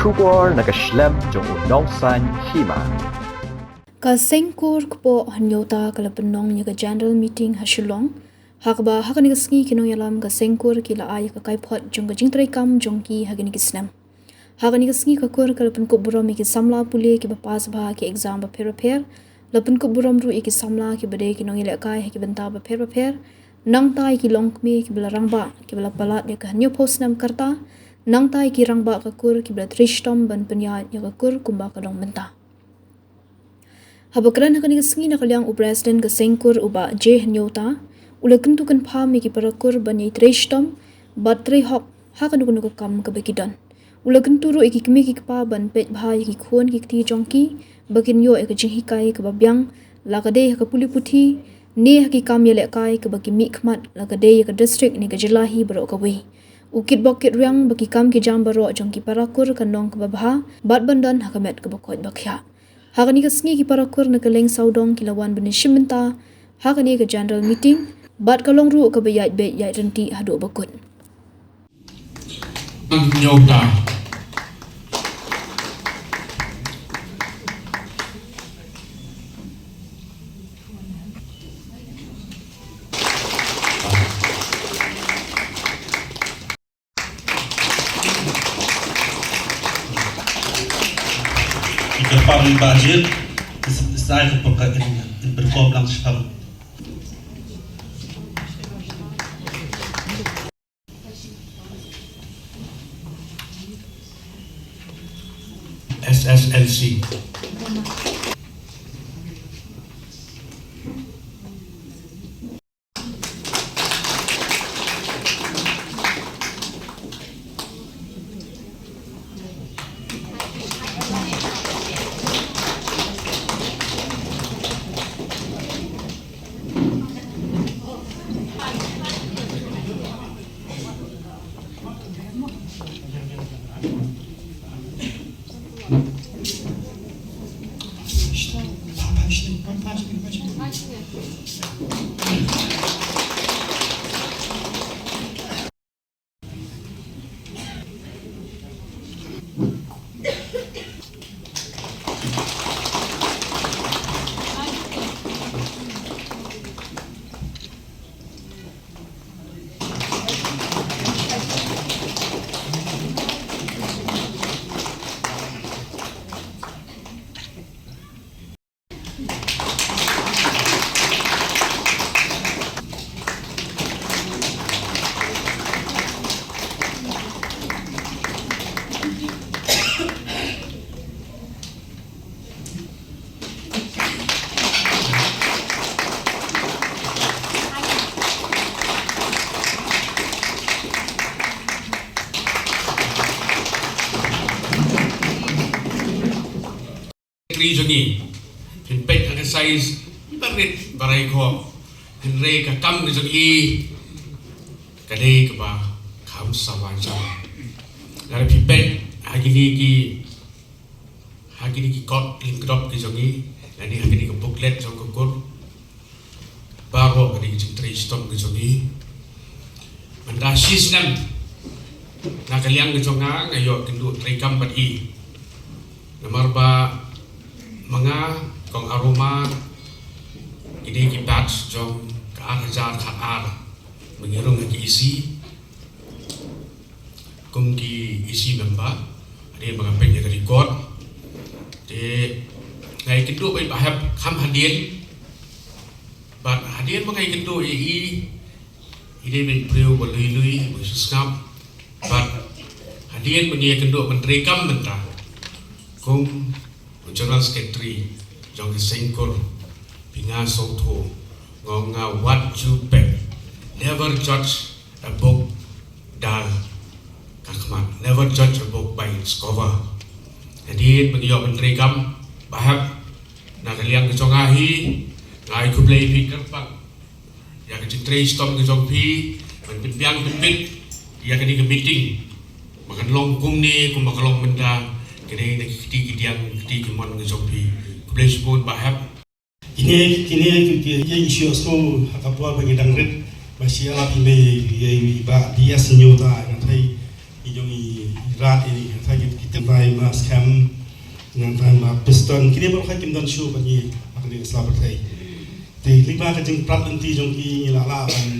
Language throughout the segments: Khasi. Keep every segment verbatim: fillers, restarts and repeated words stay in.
Khubor na ka shlem jong u Nongsaiñ Hima. Ka Seng Kur Kpoh Hynñiewta ka la pynlong ïa ka General Meeting ha Shillong, ha kaba ha kane ka sngi ki nongïalam ka Seng Kur ki la ai ïa ka kaiphod jong ka jingtrei kam jong ki ha kine ki snem. Ha kane ka sngi ka Kur ka la pynkup burom ïa ki samla pule kiba pass bha ki exam bapher bapher, la pynkup burom ruh ïa ki samla kiba dei ki nongïalehkai ha ki bynta bapher bapher, nangta ïa ki longkmie kiba la rangbah kiba la palat ïa ka hynñiewphew snem ka rta, nangta ïa ki rangbah ka Kur kiba la trei shitom ban pynïaid ïa ka Kur kumba ka long mynta. Haba kren ha kane ka sngi na ka liang u President ka Seng Kur u Bah J Hynñiewta, u la kyntu kynpham ïa ki para Kur ban ïai trei shitom bad trei hok ha kano kano ka kam kaba ki don. U la kyntu ruh ïa ki kmie ki kpa ban peit bha ïa ki khun ki kti jong ki, ba kin ïoh ïa ka jinghikai kaba biang, la ka dei ha ka pule puthi ne ha ki kam ïalehkai kaba ki mihkhmat, la ka dei ïa ka district ne ka jylla hi baroh kawei. U kitbok kitrwiang ba ki kam ki jam baroh jong ki para Kur kan long kaba bha bad ban don ha ka met kaba koit ba khiah. Ha kane ka sngi ki para Kur na kylleng sawdong ki la wan ban ïashim bynta ha kane ka General Meeting, bad ka long ruh kaba ïaid beit ïaid ryntih haduh ba kut. Hynñiewta. Ïa ka pang budget, is, is ai ka pang ka in, in pynkom lang shaphang. S S L C. Secretary jong ngi. Phin peit ha ka size ba rit ba rai ko. Hynrei ka kam ka jong i ka dei kaba kham sawa jam. Lada phi peit ha kine ki, ha kine ki kot lyngkdop ki jong i, lane ha kine ki booklet jong ka Kur. Baroh ka dei ka jingtrei shitom ka jong i. Mynta shi snem na ka liang ka jong nga, nga ïoh kynduh trei kam bad i. Namar ba ma nga, Kong Aroma, ki dei ki batch jong ka ar hajar khat ar ba ngi rung ha ki E C. Kum ki E C member, hadien ba nga peit ïa ka record. Te nga ïakynduh beit ba hep kham hadien. Bad hadien ba nga ïakynduh ïa i, i dei beit briew ba lui lui, ba sngap. Bad hadien ba ngi ïakynduh ban trei kam mynta kum u General Secretary jong ka Seng Kur, phi nga sngewthuh, nga ong nga wat ju peit. Never judge a book da ka khmat. Never judge a book by its cover. Hadien ba ngi ïoh ban trei kam ba hep na ka liang ka jong nga hi, nga ai khublei ïa phi kyrpang ïa ka jingtrei shitom ka jong phi ban pynbiang pynbit ïa kane ka meeting ba kan long kumne kumba ka long mynta, kane na ki kti ki diang, kti ki mon ka jong phi. Khublei shibun ba hep. Kine, kine ki, ki, ki issue sngewbha ha ka por ba ngi dang rit ba shi ap i mei i, i, i Bah D S Hynñiewta, nga thei i jong i rat i, nga thei ki, ki tip ba Ai ma Skhem, nangta ai ma Piston, kine baroh kim don shuh bad ngi ha kane ka sla pyrthei. Te lyngba ka jingpyrkhat lynti jong ki ngi la lah ban,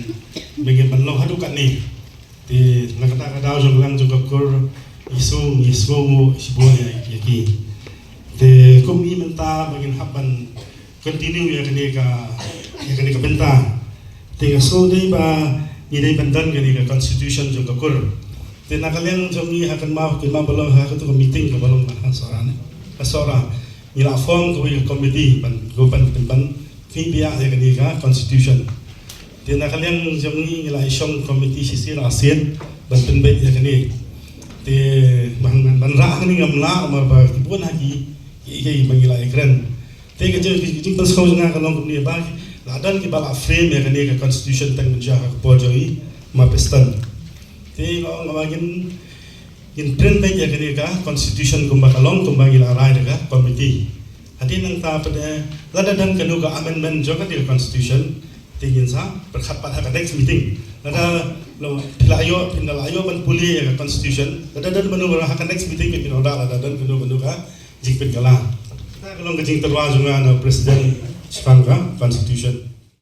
ba ngin ban long haduh katne. Te na kata ka daw jong lang jong ka kur, ngi sngew, ngi sngewnguh shibun ïa, ïa ki. Te kum ngi mynta ba ngin hap ban continue ïa kane ka, ïa kane ka bynta. Te nga sngew dei ba ngi dei ban don kane ka constitution jong ka kur. Te na ka liang jong ngi ha kynmaw, kynmaw ba long ha katu ka meeting kaba long ha Sohra ne, ha Sohra, ngi la form kawei ka committee ban, kaba ban, ban, ban pynbiang ïa kane ka constitution. Te na ka liang jong ngi ngi la shong committee shisien arsien ban pynbeit ïa kane. Te ban, ban, ban rah hangne ngam lah namar ba ki bun ha ki, ki, ki ba ngi la ïakren. Te ka jing, ka jingpynsngew jong nga ka long kumne ba la don kiba la frame ïa kane ka constitution tang mynta ha ka por jong i ma Piston. Te nga ong ba ngin, ngin print beit ïa kane ka constitution kumba ka long, kumba ngi la rai da ka committee. Hadien nangta pat de lada don kano ka amendment jong kane ka constitution, te ngin sa pyrkhat pat ha ka next meeting. Lada, lo, phi la ïoh, phi la ïoh ban pule ïa ka constitution, lada don mano mano ha ka next meeting phin order lada don kano kano ka jingpynkylla. Ka long ka jingtyrwa jong nga na President shaphang ka constitution.